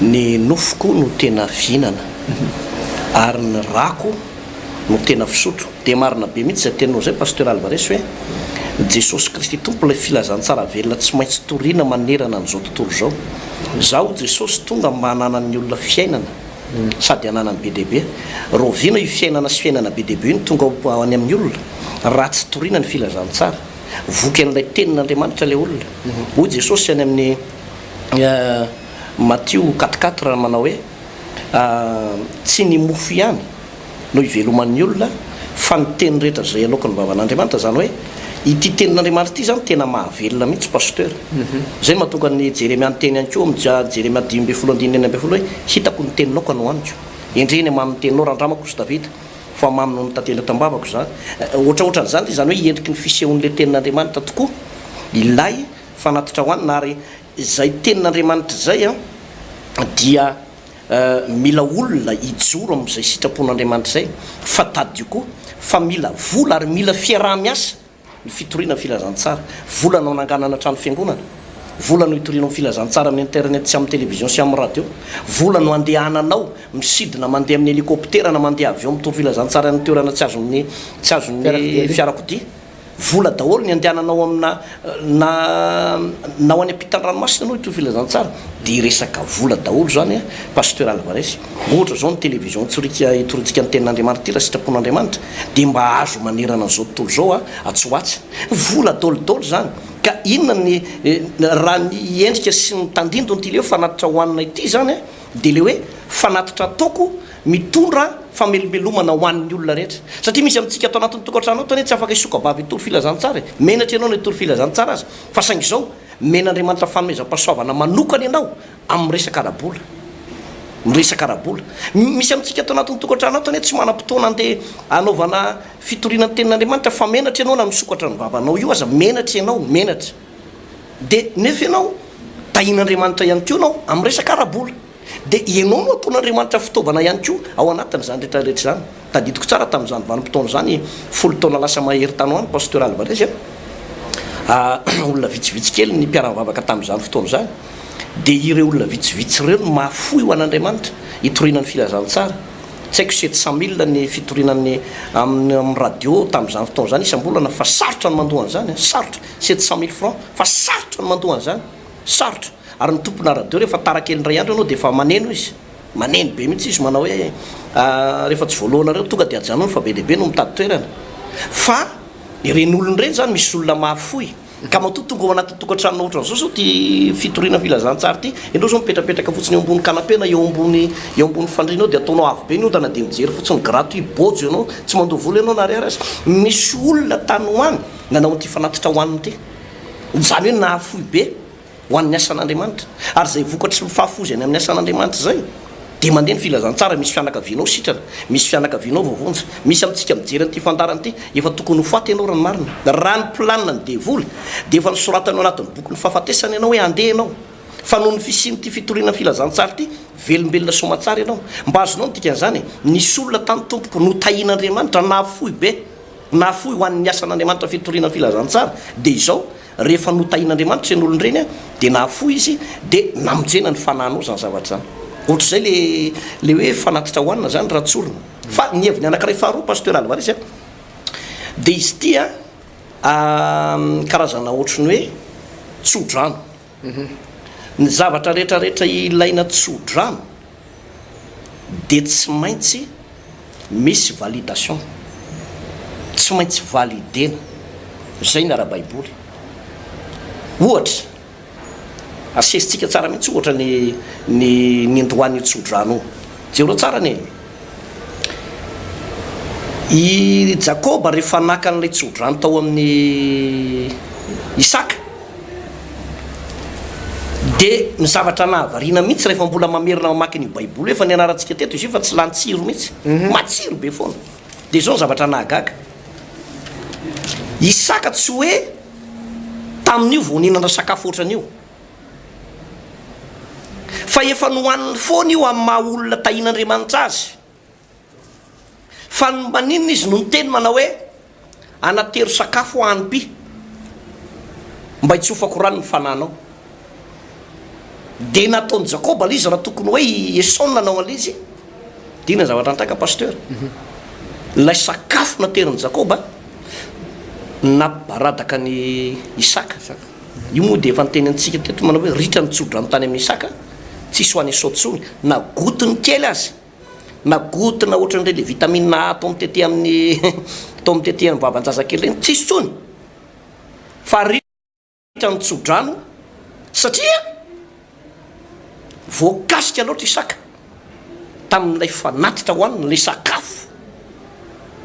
Ny nofoko no tena fihinana, ary ny rako no tena fisotro. Dia marina be mihitsy izay teninao izay Pasteur Alvarez hoe Jesosy Kristy Tompo ilay filazantsara velona tsy maintsy toriana manerana an'izao tontolo izao. Izaho Jesosy tonga mba hananan'ny olona fiainana sady hananany be dia be. Rahoviana io fiainana sy fiainana be dia be io no tonga ho any amin'ny olona raha tsy toriana ny filazantsara? Voky an'ilay tenin'Andriamanitra ilay olona. Hoy Jesosy any amin'ny Matio quatre quatre manao hoe Tsy ny mofo ihany no iveloman'ny olona fa ny teny rehetra izay aloaky ny vavan'Andriamanitra, izany hoe ity tenin'Andriamanitra ity izany tena mahavelona mihitsy Pasteur. Izay no mahatonga an'i Jeremia niteny ihany koa amin'ny Jeremia 15 andininy 16 hoe hitako ny teninao ka nohaniko. Endrey ny hamamin'ny teninao, randramako hozy Davida, fa mamy noho ny tantely ato am-bavako izany. Ohatraohatran'izany ilay izany hoe endriky ny fisehon'ilay tenin'Andriamanitra tokoa ilay fanatitra hohanina ary izay tenin'Andriamanitra izay dia mila olona hijoro amin'izay sitrapon'Andriamanitra izay fa tadidio koa fa mila vola ary mila fiaraha-miasa ny fitoriana ny filazantsara. Vola no ananganana trano fiangonana. Vola no itorianao ny filazantsara amin'ny internet sy amin'ny télévision sy amin'ny radio. Vola no andehananao misidina mandeha amin'ny hélicoptère na mandeha avion mitory filazantsara any toerana tsy azon'ny tsy azon'ny fiarakodia. Vola daholo ny andehananao amina na na ho any ampitan'ny ranomasina ianao hitory filazantsara dia resaka vola daholo izany a Pasteur Alvarez. Ohatra izao ny télévision tsorika itorintsika ny tenin'Andriamanitra ity raha sitrapon'Andriamanitra dia mba azo manerana an'izao tontolo izao a atsy ho atsy. Vola daholo izany. Ka inona ny raha ny endrika sy ny tandindon'ity le hoe fanatitra hohanina ity izany a dia le hoe fanatitra ataoko mitondra famelombelomana ho an'ny olona rehetra. Satria misy amintsika ato anatin'ny tokantrano ato anie tsy afaka hisoka-bava hitory filazantsara e. Menatra ianao na hitory filazantsara aza. Fa saingy izao, omen'Andriamanitra fanomezam-pahasoavana manokana ianao amin'ny resaka ara-bola. Ny resaka ara-bola. Misy amintsika ato anatin'ny tokantrano ato anie tsy manam-potoana andeha hanaovana fitoriana ny tenin'Andriamanitra fa menatra ianao na misokatra ny vavanao io aza, menatra ianao, menatra. Dia nefa ianao tahian'Andriamanitra ihany koa ianao amin'ny resaka ara-bola. Dia ianao no ataon'Andriamanitra fitaovana ihany koa ao anatin'izany rehetra rehetra izany. Tadidiko tsara tamin'izany vanim-potoana izany, folo taona lasa mahery tany ho any, Pasteur Alvarez a, olona vitsivitsy kely ny mpiara-mivavaka tamin'izany fotoana izany. Dia ireo olona vitsivitsy ireo no mahafoy ho an'Andriamanitra hitoriana ny filazantsara. Tsy haiko 700 mille ny fitoriana ny amin'ny radio tamin'izany fotoana izany isam-bolana fa sarotra ny mandoa an'izany, sarotra, 700 mille francs, fa sarotra ny mandoa an'izany. Sarotra. Ary ny tompona radio rehefa tara kely indray andro ianao dia efa maneno izy. Maneno be mihitsy izy manao hoe rehefa tsy voalohanareo tonga dia ajanony fa be dia be no mitady toerana. Fa ireny olona ireny izany misy olona mahafoy. Ka matoa tonga ao anatin'ny tokantranonao ohatran'izao izao ity fitoriana filazantsara ity, ianao izao mipetrapetraka fotsiny eo ambony canapé na eo ambony eo ambony fandriana eo dia ataonao avo be ny ondana dia mijery fotsiny gratuit bôjo ianao, tsy mandoa vola ianao na ariary aza. Misy olona tany ho any nanao an'ity fanatitra hohanina ity. Izany hoe nahafoy be ho an'ny asan'Andriamanitra. Ary izay vokatry ny fahafoizany amin'ny asan'Andriamanitra izay, dia mandeha ny filazantsara, misy fianakavianao sitrana, misy fianakavianao voavonjy, misy amintsika mijery an'ity fandaharana ity, efa tokony ho faty ianao raha ny marina. Raha ny planina ny devoly, dia efa nosoratany ao anatin'ny bokin'ny fahafatesana ianao hoe handeha ianao. Fa noho ny fisian'ity fitoriana ny filazantsara ity, velombelona soamatsara ianao. Mba azonao ny dikan'izany e? Nisy olona tany tompoko, notahian'Andriamanitra, nahafoy be. Nahafoy ho an'ny asan'Andriamanitra fitoriana ny filazantsara, dia izao, rehefa notahian'Andriamanitra ireny olona ireny, dia nahafoy izy, dia namonjena ny fanahinao izany zavatra izany. Ohatr'izay le le hoe fanatitra hohanina izany raha tsorina. Fa ny heviny anankiray faharoa Pasteur Alvarez a, dia izy ity a, karazana ohatry ny hoe tso-drano. Ny zavatra rehetra rehetra ilaina tso-drano dia tsy maintsy misy validation, tsy maintsy validena, izay ny ara-baiboly. Ohatra, asesintsika tsara mihitsy ohatra ny ny nindoan'io tso-drano io. Jereo tsara anie. I Jakoba rehefa naka an'ilay tso-drano tao amin'i Isaka, Dia ny zavatra nahavariana mihitsy rehefa mbola mamerina mamaky an'io baiboly io, efa nianarantsika teto izy io fa tsy lany tsiro mihitsy, matsiro be foana. Dia izao ny zavatra nahagaga, Isaka tsy hoe tamin'io vao nihinana sakafo ohatran'io, fa efa nohaniny foana io amin'ny maha olona tahian'Andriamanitra azy. Fa ny maninona izy no niteny manao hoe anatero sakafo aho anpy mba hitsofako rano ny fananao. Dia nataon'i Jakoba ilay izy raha tokony hoe i Esao no nanao an'ilay izy. Dia inona ny zavatra nitranga Pasteur? Ilay sakafo naterin'i Jakoba nampibaradaka an'i Isaka. Io moa dia efa niteny antsika teto manao hoe ritra ny tsodrano tany amin'i Isaka, tsisy ho an'i Esao intsony na gotiny kely aza. Na goutte na ohatran'ireny le vitamine A atao mitete amin'ny atao mitete amin'ny vavan-jazakely ireny, tsisy intsony fa ritra ny tso-drano satria voakasika loatra Isaka tamin'ilay fanatitra hohaniny, ilay sakafo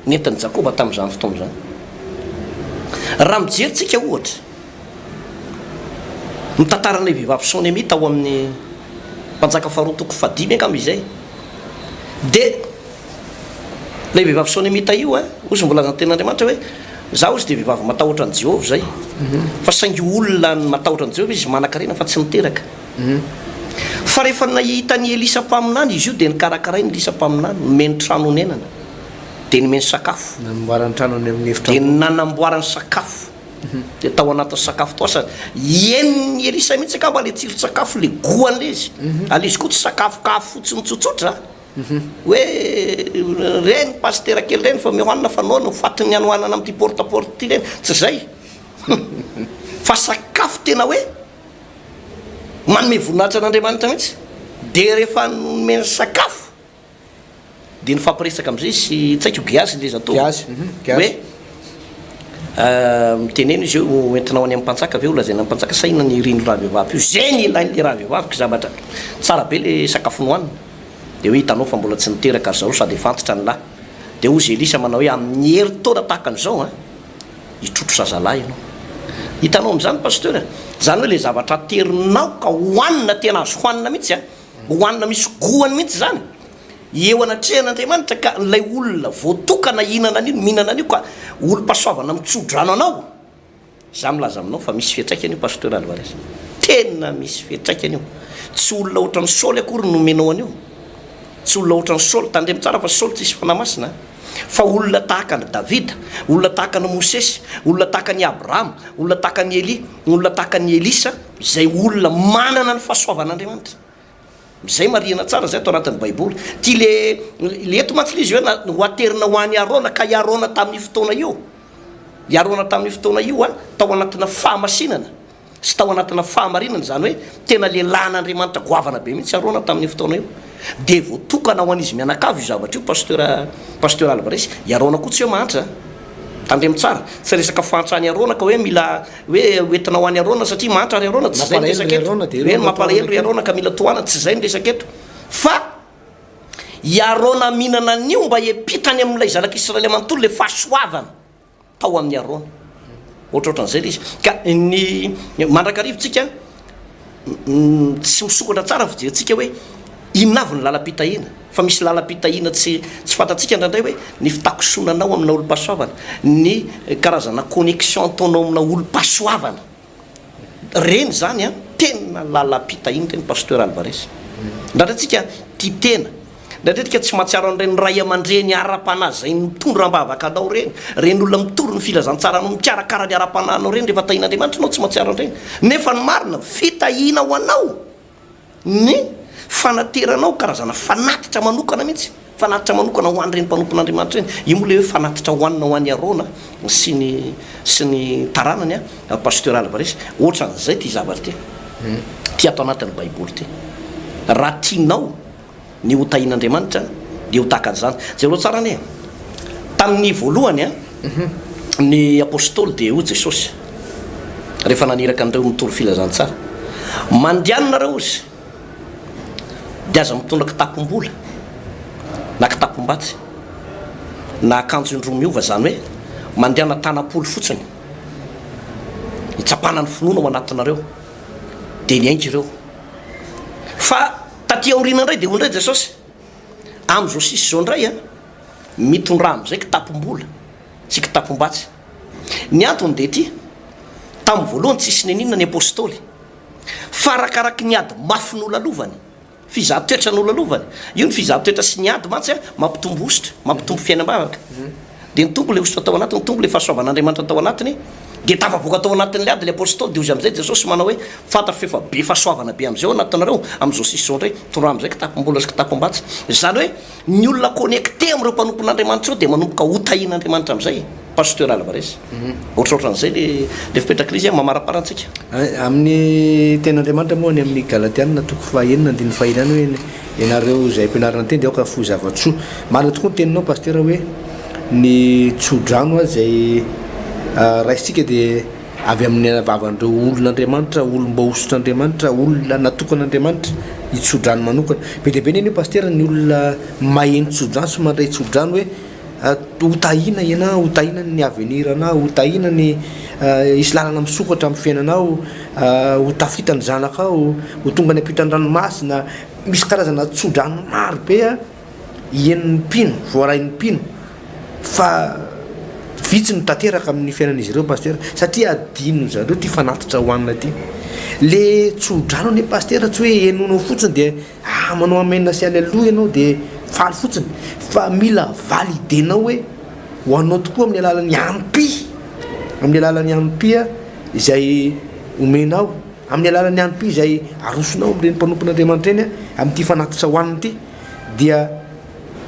nentin'i Jakoba tamin'izany fotoana izany. Raha mijery tsika ohatra ny tantaran'ilay vehivavy Sonemita ao amin'ny Mpanjaka faharoa toko fahadimy angamba izay. Dia ilay vehivavy Sonemita io, hozy ny voalazan'ny Tenin'Andriamanitra hoe, Izaho hozy dia vehivavy matahotra an'i Jehovah izay. Fa saingy olona matahotra an'i Jehovah izy, manan-karena fa tsy miteraka. Fa rehefa nahita an'i Elisa mpaminany izy io, dia nokarakarain'i Elisa mpaminany, nomeny trano honenana, dia nomeny sakafo. Nanamboarany trano any amin'ny efitra Dia nanamboarany sakafo. Dia tao anatin'ny sakafo tao, asa henon'i Elisa mihitsy angamba ilay tsiron-tsakafo, ilay goût an'ilay izy. Ary ilay izy koa tsy sakafokafo fotsiny tsotsotra, hoe ireny pasitera kely ireny fa omeo hanina fa noana, ho fatin'ny hanoanana amin'ity porte à porte ity ireny. Tsy izay. Fa sakafo tena hoe manome voninahitra an'Andriamanitra mihitsy. Dia rehefa nomeny sakafo, Dia nifampiresaka amin'izay izy sy tsy haiko Gehazy ilay zatovo. Gehazy, Gehazy. Hoe miteneno izy hoe ho entinao any amin'ny mpanjaka ve ho lazaina amin'ny mpanjaka sa inona ny irin'io rahavehivavy io. Izay ny ilain'ilay rahavehivavy ka zavatra tsara be ilay sakafo nohanina. Dia hoe hitanao fa mbola tsy niteraka ry zareo sady efa antitra ny lahy. Dia hozy Elisa manao hoe amin'ny herintaona tahaka an'izao an, hitrotro zazalahy ianao. Hitanao amin'izany Pasteur a? Izany hoe ilay zavatra aterinao ka hohanina tena azo hohanina mihitsy an. Hohanina misy goany mihitsy izany eo anatrehan'Andriamanitra ka ilay olona voatokana hihinana an'io no mihinana an'io ka olom-pahasoavana mitso-drano anao, za milaza aminao fa misy fiantraikany io Pasteur Alvarez, tena misy fiantraikany io, tsy olona ohatran'i Saoly akory no nomenao an'io, tsy olona ohatran'i Saoly, tandremo tsara fa Saoly tsisy fanahy masina a, fa olona tahaka an'i Davida, olona tahaka an'i Mosesy, olona tahaka an'i Abrahama, olona tahaka an'i Elia, olona tahaka an'i Elisa, Izay olona manana ny fahasoavan'Andriamanitra. Izay marihina tsara izay ato anatin'ny Baiboly. Ity le, le eto mantsy le izy hoe na, ho aterina ho an'i Arona, ka i Arona tamin'io fotoana io, i Arona tamin'io fotoana io an, tao anatina fahamasinana sy tao anatina fahamarinana, izany hoe tena lehilahin'Andriamanitra goavana be mihitsy Arona tamin'io fotoana io. Dia voatokana ho an'izy mianakavy io zavatra io, Pasteur, Pasteur Alvarez. I Arona koa tsy hoe mahantra an. Tandremo tsara, tsy resaka fahantran'i Arona ka hoe mila hoe hoentina ho any Arona satria mahantra ry Arona, tsy izay ny resaka eto. Hoe mampalahelo ry Arona ka mila tohanana, tsy izay ny resaka eto. Fa i Arona mihinana an'io mba hiampitany amin'ilay zanak'Israely manontolo ilay fahasoavana tao amin'i Arona. Ohatrohatran'izay ilay izy. Ka ny mandrakariva tsika tsy misokatra tsara ny fijerintsika hoe inona avy ny lalam-pitahiana, fa misy lalam-pitahiana tsy tsy fantatsika indraindray hoe ny fitakosonanao amina olom-pahasoavana, ny karazana connexion ataonao amina olom-pahasoavana, ireny izany an, tena lalam-pitahiana ireny Pasteur Alvarez. Indraindray tsika tia tena. Indraindray tika tsy mahatsiaro an'ireny ray aman-dreny ara-panahy izay mitondra am-bavaka anao ireny, ireny olona mitory ny filazantsara anao, mikarakara ny ara-panahinao ireny, rehefa tahian'Andriamanitra ianao tsy mahatsiaro an'ireny. Nefa ny marina, fitahiana ho anao ny fanateranao karazana fanatitra manokana mihitsy, fanatitra manokana ho an'ireny mpanompon'Andriamanitra ireny. Io moa ilay hoe fanatitra hohanina ho an'i Arona sy ny sy ny taranany an, Pasteur Alvarez. Ohatran'izay ity zavatra ity, ity ato anatin'ny Baiboly ity. Raha tianao Ny ho tahian'Andriamanitra dia ho tahaka an'izany. Jereo tsara anie. Tamin'ny voalohany, ny apostoly dia hoy Jesosy, rehefa naniraka an'ireo mitory filazantsara, Mandehana nareo hozy, dia aza mitondra kitapom-bola, na kitapom-batsy, na akanjo indroa miova, izany hoe mandehana tanam-polo fotsiny, hitsapana ny finoana ao anatinareo. Dia niainga ireo. Fa Taty aoriana indray dia hoy indray Jesosy, Amin'izao sisa izao indray an, mitondrà amin'izay kitapom-bola sy kitapom-batsy. Ny antony dia ity, tamin'ny voalohany tsisy neninona ny Apostoly, fa arakaraky ny ady mafy nolalovany, fizahan-toetra nolalovany, io ny fizahan-toetra sy ny ady mantsy an, mampitombo hosotra, mampitombo fiainam-bavaka. Dia nitombo ilay hosotra tao anatiny, nitombo ilay fahasoavan'Andriamanitra tao anatiny, dia tafavoaka tao anatin'ilay ady ilay Apostoly, dia hozy amin'izay Jesosy manao hoe, Fantatro fa efa be fahasoavana be amin'izay ao anatinareo, amin'izao sisa izao indray, tondraha amin'izay kitapom-bola sy kitapom-batsy. Izany hoe, ny olona connecté amin'ireo mpanompon'Andriamanitra ireo dia manomboka hotahian'Andriamanitra amin'izay. Pasteur Alvarez. Ohatrohatran'izay ilay ilay fipetraky izy, mamaraparana antsika. Amin'ny tenin'Andriamanitra moa any amin'ny Galatiana toko fahenina andininy fahenina any hoe Ianareo izay ampianarina ny teny dia aoka hahafoy zava-tsoa. Marina tokoa ny teninao Pasitera hoe ny tso-drano izay raisintsika dia avy amin'ny vavan'ireo olon'Andriamanitra, olom-boahosotr'Andriamanitra, olona natokan'Andriamanitra hitso-drano manokana. Be dia be anie Pasitera ny olona maheno tso-drano sy mandray tso-drano hoe ho tahiana ianao, ho tahiana ny avenir anao, ho tahiana ny hisy lalana misokatra amin'ny fiainanao, ho tafita ny zanakao, ho tonga any ampitan'ny ranomasina. Misy karazana tsodrano maro be. henon'ny mpino, voarain'ny mpino fa vitsy no tanteraka amin'ny fiainan'izy ireo Pasitera satria adinon'ny zareo ity fanatitra hohanina ity. Le tsodrano anie Pasitera tsy hoe henoinao fotsiny dia ah manao amen sy aleloia ianao dia faly fotsiny fa mila valider-nao hoe ho anao tokoa amin'ny alalan'ny ampy, amin'ny alalan'ny ampy izay omenao, amin'ny alalan'ny ampy izay arosonao amin'ireny mpanompon'Andriamanitra ireny amin'ity fanatitra hohanina ity dia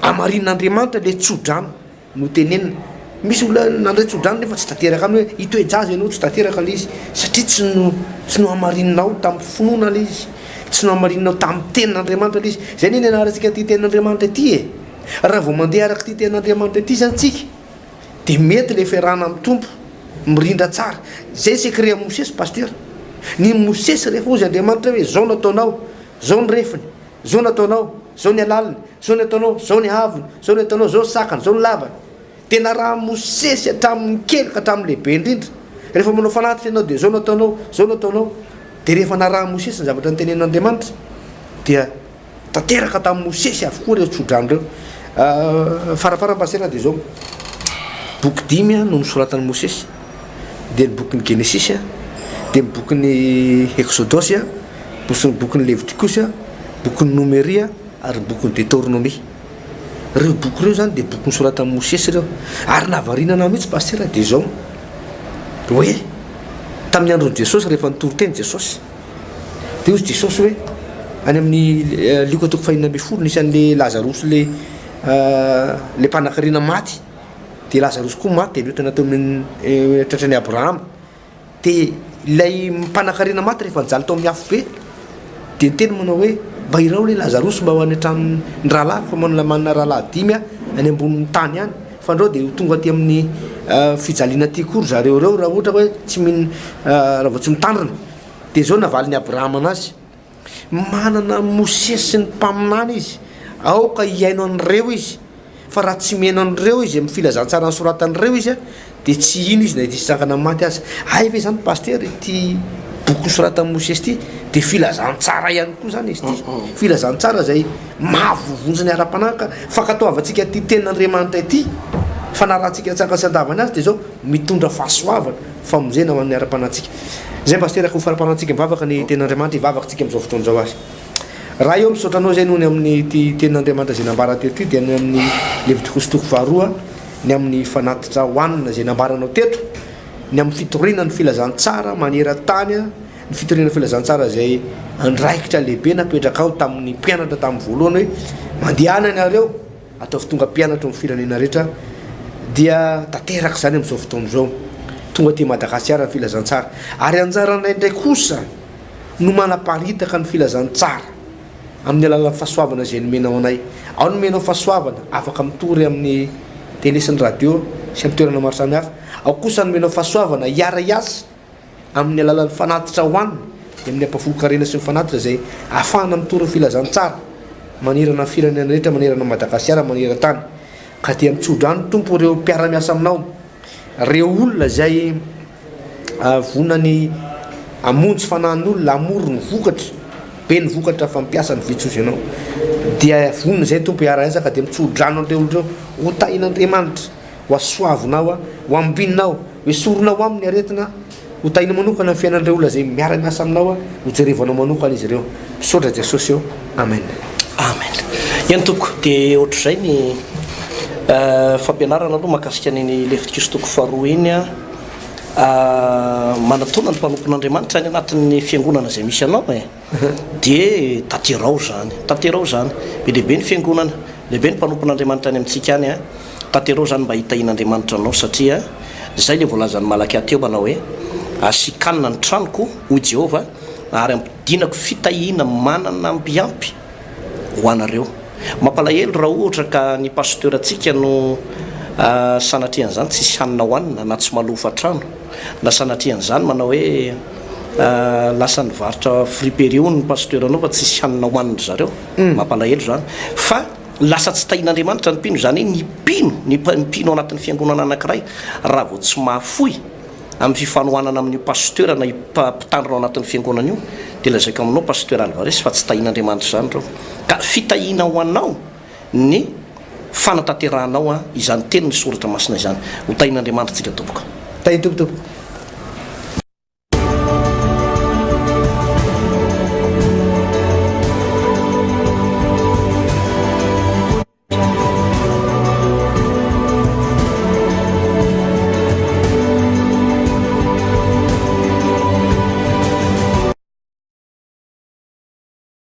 Hamarinin'Andriamanitra ilay tsodrano notenenina. Misy olona nandray tsodrano nefa tsy tanteraka aminy hoe hitoe-jaza ianao, tsy tanteraka ilay izy satria tsy no tsy nohamarininao tamin'ny finoana ilay izy, tsy nohamarininao tamin'ny tenin'Andriamanitra ilay izy. Izay anie nianarantsika ity tenin'Andriamanitra ity e! Raha vao mandeha araka ity tenin'Andriamanitra ity izany tsika dia mety ilay fiarahana amin'ny Tompo, mirindra tsara. Izay ny secret amin'i Mosesy Pasitera. Ny Mosesy rehefa hozy Andriamanitra hoe izao no ataonao, izao ny refiny, Zao no ataonao, zao ny halaliny, zao ny ataonao, zao ny haavony, zao ny ataonao, zao ny sakany, zao ny lavany. Dia narahan'i Mosesy hatramin'ny kely ka hatramin'ny lehibe indrindra. Rehefa manao fanatitra ianao dia zao no ataonao, zao no ataonao. Dia rehefa narahan'i Mosesy ny zavatra notenenin'Andriamanitra, dia tanteraka tamin'i Mosesy avokoa ireo tsodrano ireo. Farafarany Pasitera dia zao, boky dimy no nosoratan'i Mosesy, dia ny bokin'ny Genesisy, dia ny bokin'ny Eksodosy, Bosin'ny bokin'ny Levitikosy, bokin'ny Nomeria ary ny bokin'ny Detornomia. Ireo boky ireo izany dia boky nosoratan'i Mosesy ireo. Ary nahavariana anah mihitsy Pasitera dia izao, hoe tamin'ny andron'i Jesosy rehefa nitory teny Jesosy, dia hoy Jesosy hoe, any amin'ny Lioka toko fahenina ambin'ny folo nisy an'ilay Lazarosy ilay ilay mpanankarena maty, dia Lazarosy koa maty dia noentina teo amin'ny tratran'i Abrahama. Dia ilay mpanankarena maty rehefa nijaly tao amin'ny afobe dia niteny manao hoe, mba iraho ilay Lazarosy mba ho any an-tranon'ny rahalahiko fa manana manana rahalahy dimy aho any ambonin'ny tany any fa ndrao dia ho tonga aty amin'ny fijaliana aty koa ry zareo ireo raha ohatra hoe tsy mino raha vao tsy mitandrina. Dia izao navalin'i Abrahama anazy, Manana an'i Mosesy sy ny mpaminany izy, aoka hihaino an'ireo izy, fa raha tsy mihaino an'ireo izy amin'ny filazantsara nosoratan'ireo izy, dia tsy hino izy na dia hitsangana amin'ny maty aza. Hay ve izany Pasitera ity boky nosoratan'i Mosesy ity dia filazantsara ihany koa izany izy ity, filazantsara izay mahavoavonjy ny ara-panahy ka fankatoavantsika ity tenin'Andriamanitra ity, fanarahantsika antsakany sy andavany azy dia izao mitondra fahasoavana. Famonjena ho an'ny ara-panahintsika. Izay Pasitera ka ho faramparantsika mivavaka ny tenin'Andriamanitra hivavaka tsika amin'izao fotoana izao ary. Ray ô misaotra anao izay noho ny amin'ity tenin'Andriamanitra izay nambara teto ity dia ny amin'ny Levitikosy toko faharoa ny amin'ny fanatitra hohanina izay nambaranao teto ny amin'ny fitoriana ny filazantsara maneran-tany ny fitoriana ny filazantsara izay andraikitra lehibe napetrakao tamin'ny mpianatra tamin'ny voalohany hoe mandehana ianareo Ataovy tonga mpianatro ny firenena rehetra dia tanteraka izany amin'izao fotoana izao. Tonga aty Madagasikara ny filazantsara. Ary anjaranay indray kosa no manaparitaka ny filazantsara amin'ny alalan'ny fahasoavana izay nomenao anay. Ao no nomenao fahasoavana afaka mitory amin'ny télé sy ny radio sy amin'ny toerana maro samihafa. Ao kosa nomenao fahasoavana hiara-hiasa amin'ny alalan'ny fanatitra hohanina, dia amin'ny ampahafolon-karena sy ny fanatitra izay ahafahana mitory ny filazantsara manerana ny firenena rehetra, manerana an'i Madagasikara, maneran-tany. Ka dia mitsodrano Tompo ireo mpiara-miasa aminao, ireo olona izay vonona ny hamonjy fanahin'olona, hamory ny vokatra, be ny vokatra fa mpiasa ny vitsy hozy ianao. Dia vonona izay Tompo hiara-hiasa ka dia mitsodrano an'ireo olona ireo, ho tahin'Andriamanitra. Ho hasoavinao aho, ho ambininao, ho esorinao aminy ny aretina, ho tahinao manokana ny fiainan'ireo olona izay miara-miasa aminao aho, ho jerevanao manokana izy ireo. Misaotra Jesosy ô. Amen. Amen. Eny tompoko, dia ohatr'izay ny fampianarana aloha mahakasika an'iny Levitikosy toko faharoa iny an. Manatona ny mpanompon'Andriamanitra any anatin'ny fiangonana izay misy anao e. Dia tanterao izany, tanterao izany. Be dia be ny fiangonana, lehibe ny mpanompon'Andriamanitra any amintsika any an. Tanterao izany mba hitahian'Andriamanitra anao satria izay ilay voalazan'i Malakia teo manao hoe, Asikanina ny tranoko, hoy Jehovah, ary hampidinako fitahiana manana ambiampy ho anareo. Mampalahelo raha ohatra ka ny pasteur-ntsika no sanatrian'izany tsisy hanina hohanina na tsy malofa trano na sanatrian'izany manao hoe lasa nivarotra friperie hono ny pasteur-nao fa tsisy hanina hohanin-dry zareo. Mampalahelo izany. Fa lasa tsy tahin'Andriamanitra ny mpino, izany hoe ny mpino, ny mpino ao anatin'ny fiangonana anankiray raha vao tsy mahafoy amin'ny fifanohanana amin'io pasteur na io mpitandrina ao anatin'ny fiangonana io dia lazaiko aminao pasteur Alvarez fa tsy tahin'Andriamanitra izany ireo. Ka fitahiana ho anao ny. fanatanterahanao izany tenin'ny Soratra Masina izany. Ho tahin'Andriamanitra tsika tompoko. Tahin'ny Tompo tompoko.